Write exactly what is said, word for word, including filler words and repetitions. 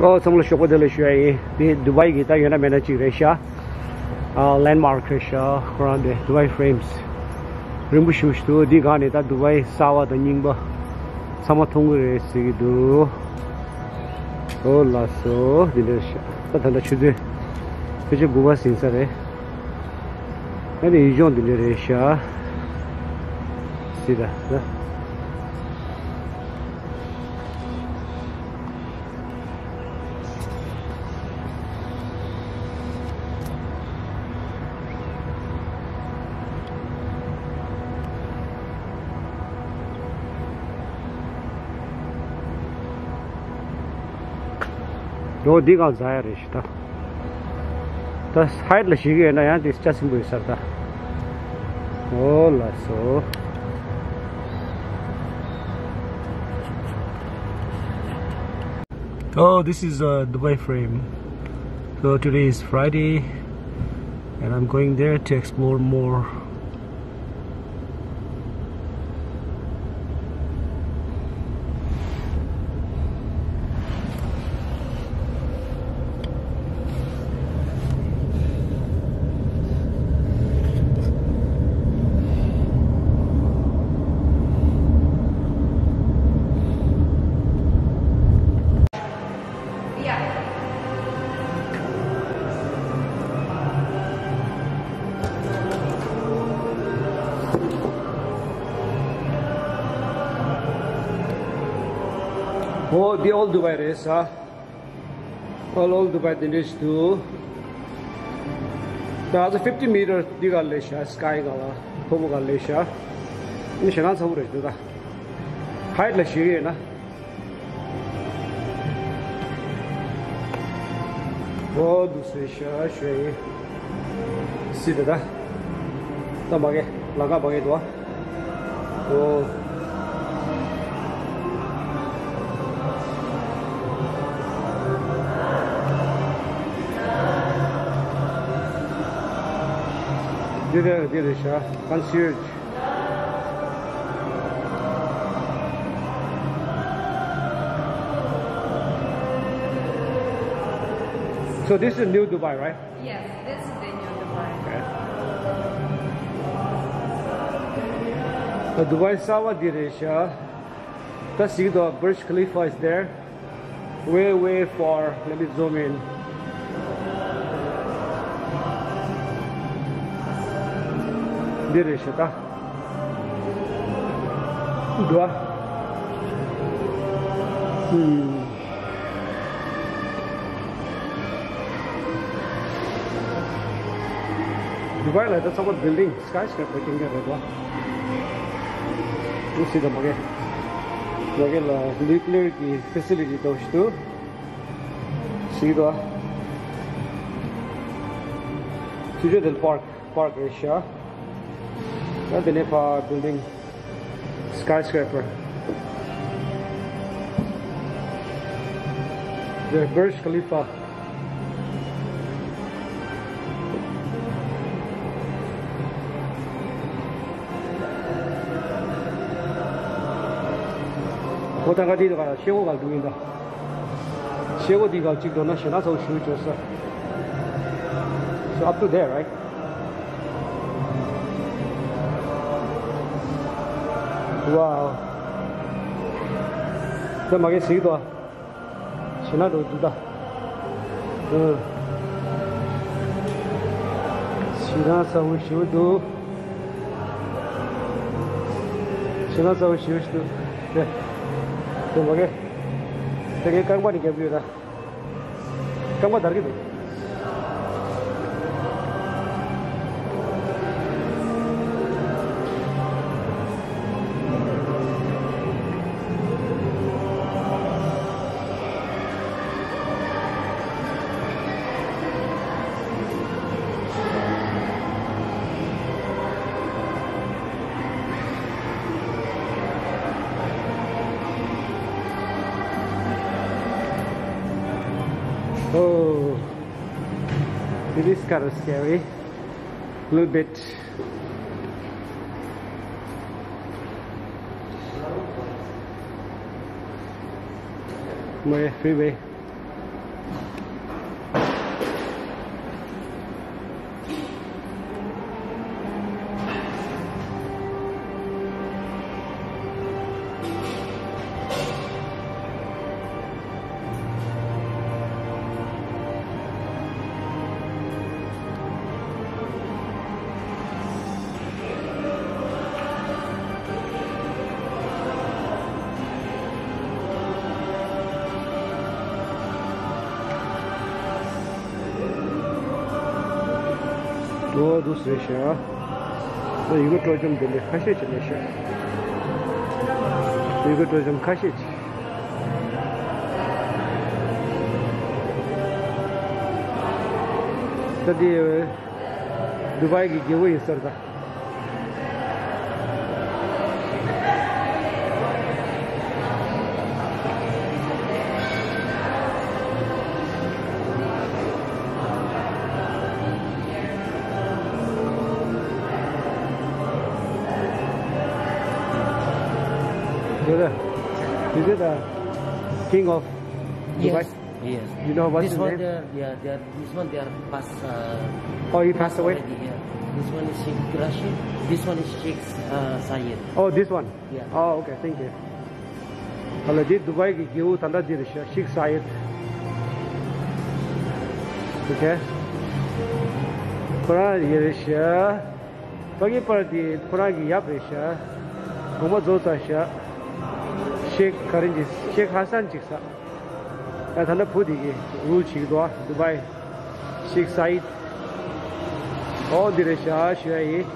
ཨོ་ཚང་མ་ལ་ཞོགས་པ་བདེ་ལེགས་ཞུ་ཡ་ཡིན། འདི་དུ་བའི་གི་ད་ཡོད་ན་མེད་ན་གཅིག་རེད་ཤག་ཨ་ལེན་མར་ཁི་རེད་ཤག་ཁོ་རང་འདི་དུ་བའི་ཧྥེ་རེམ་སི་རིང་པོ་ཞེ་པོ་ཞིག་འདུག་འདི་སྒང་ནས་ད་དུ་བའི་གསར་པ་དང་རྙིང་པ་ཚང་མ་མཐོང་གི་རེད་ཟེར་གི་འདུག་ཨོ་ལགས་སོ། འདི་འདྲ་ཤག་ད་ད་ལྟ་ཆུ་ཚོད་ཕལ་ཆེར་དགུ་པ་ཟིན་ས་རེད། ཨ་ནི་ཡུལ་ལྗོངས་འདི་འདྲ་རེད་ཤག་སྲིད་ད་ད། ལོ་འདི་གང་ཟ་ཡ་རེད་ཤག་ད། ད་ཧའེ་ཊི་ལ་ཞིག་ཡོད་ན་ཡང་དེ་ལྕགས་སྲིན་པོ་ཡོད་ས་རེད་ད། ཨོ་ལགས་སོ། Oh, this is uh, Dubai frame. So today is Friday, and I'm going there to explore more. Oh, the old Dubai race, huh? All, all Dubai, the next two. That's a fifty meter, the Galesha, sky gala, Tomo Galesha. Nishana Saurus, the height la Shirena. ཨོ་འདུག་སེ་ཤ་ཤེ། སི་ད་ད། ད་མ་གེ་ལ་ཀ་མ་གེ་དོ། ཨོ། འདི་རེད་འདི་རེད་ཤ། ཀོན་སི་ཡར་ཇི། So this is New Dubai, right? Yes, this is the New Dubai. Okay. The Dubai Sawa Dirisha. That's the Burj Khalifa is there. Way, way far. Let me zoom in. འདི་རེད་ཤག་ད། འགྲོ་ཨ། ཧུམ། དུ་བའི་ལ་ད་ཚང་མ་བིལ་ཌིང་སི་ཀའི་སི་ཀེ་རེ་པར་རྐྱང་རྐྱང་རེད་པ། འདུག་སེ་ད་མ་གེ། མ་གེ་ལ་ནིའུ་ཀི་ལི་ཡར་གི་ཕེ་སི་ལི་ཊི་འདྲ་བོ་ཞིག་འདུག་ཤིག་ཏུ། ཆུ་ཆུ་དེ་པར་ཀི་པར་ཀི་རེད་ཤག་ད་དེ་ནས་ཕར་བིལ་ཌིང་སི་ཀའི་སི་ཀེ་རེ་པར། The Burj Khalifa. ཁོ་ད་ག་དེ་ག་ཤེལ་སྒོ་ག་འདུག་ཡིན་ད། ཤེལ་སྒོ་འདི་ག་གཅིག་འགྲོ་ན་ཞེ་ན་ཚ་བོ་ཞུ་བཅོས་ས། So up to there, right? Wow. ད་མ་གི་ཟིག་ཏོ། ཞེ་ན་འགྲོ་འདུག་ད། ཨ། ཞེ་ན་ཚ་བོ་ཞུ་འདུག་ཞེ་ན་ཚ་བོ་ཞུ་འདུག་དེ། དེ་མ་གི། དེ་གའི་རྐང་པ་ནི་རྒྱབ་ཡོད་ད། རྐང་པ་འདར་གྱི་འདུག Oh, it is kind of scary. A little bit. My freeway. འོ་འདུག་ཟེར་ཤག་ད་ཡུ་གུར་སྤྲོ་འཆམ་དེ་འདྲ་ཁ་ཤས་ཅིག་མེད་ཤག་ཡུ་གུར་སྤྲོ་འཆམ་ཁ་ཤས་ཅིག་ད་འདི་དུ་བའི་གི་རྒྱལ་པོ་ཡིན་ས་རེད་ད། Brother, is it a king of Dubai? Yes. Yes. You know what's his name? This one, they are, yeah, they are, this one, they are passed, uh, Oh, he passed away? Already, yeah. This one is Sheikh Rashid. This one is Sheikh, uh, Sayed. Oh, this one? Yeah. Oh, okay, thank you. ཨ་ལ་འདི་དུ་བའི་གི་རྒྱལ་པོ་ད་ལྟ་འདི་རེད་ཤག་ཤིག་ས་ཡེད། Okay. ཁོ་རང་ཡི་རེད་ཤག་ཕ་གི་པར་དེ་ཁོ་རང་གི་ཡབ་རེད་ཤག་དགོངས་པ་རྫོགས་ཚར་ཤག་ཤེག་ག་རེ་ཅིག་ཤེག་ཧ་སན་ཅིག་ས། ད་ད་ལྟ་བུ་དེ་གི་རུལ་བྱེད་ཀྱི་འདུག་ཨ། དུ་བའི་ཤེག་ས་ཡེད། ཨོ་འདི་རེད་ཤག་ཞུ་ཡ་ཡིན།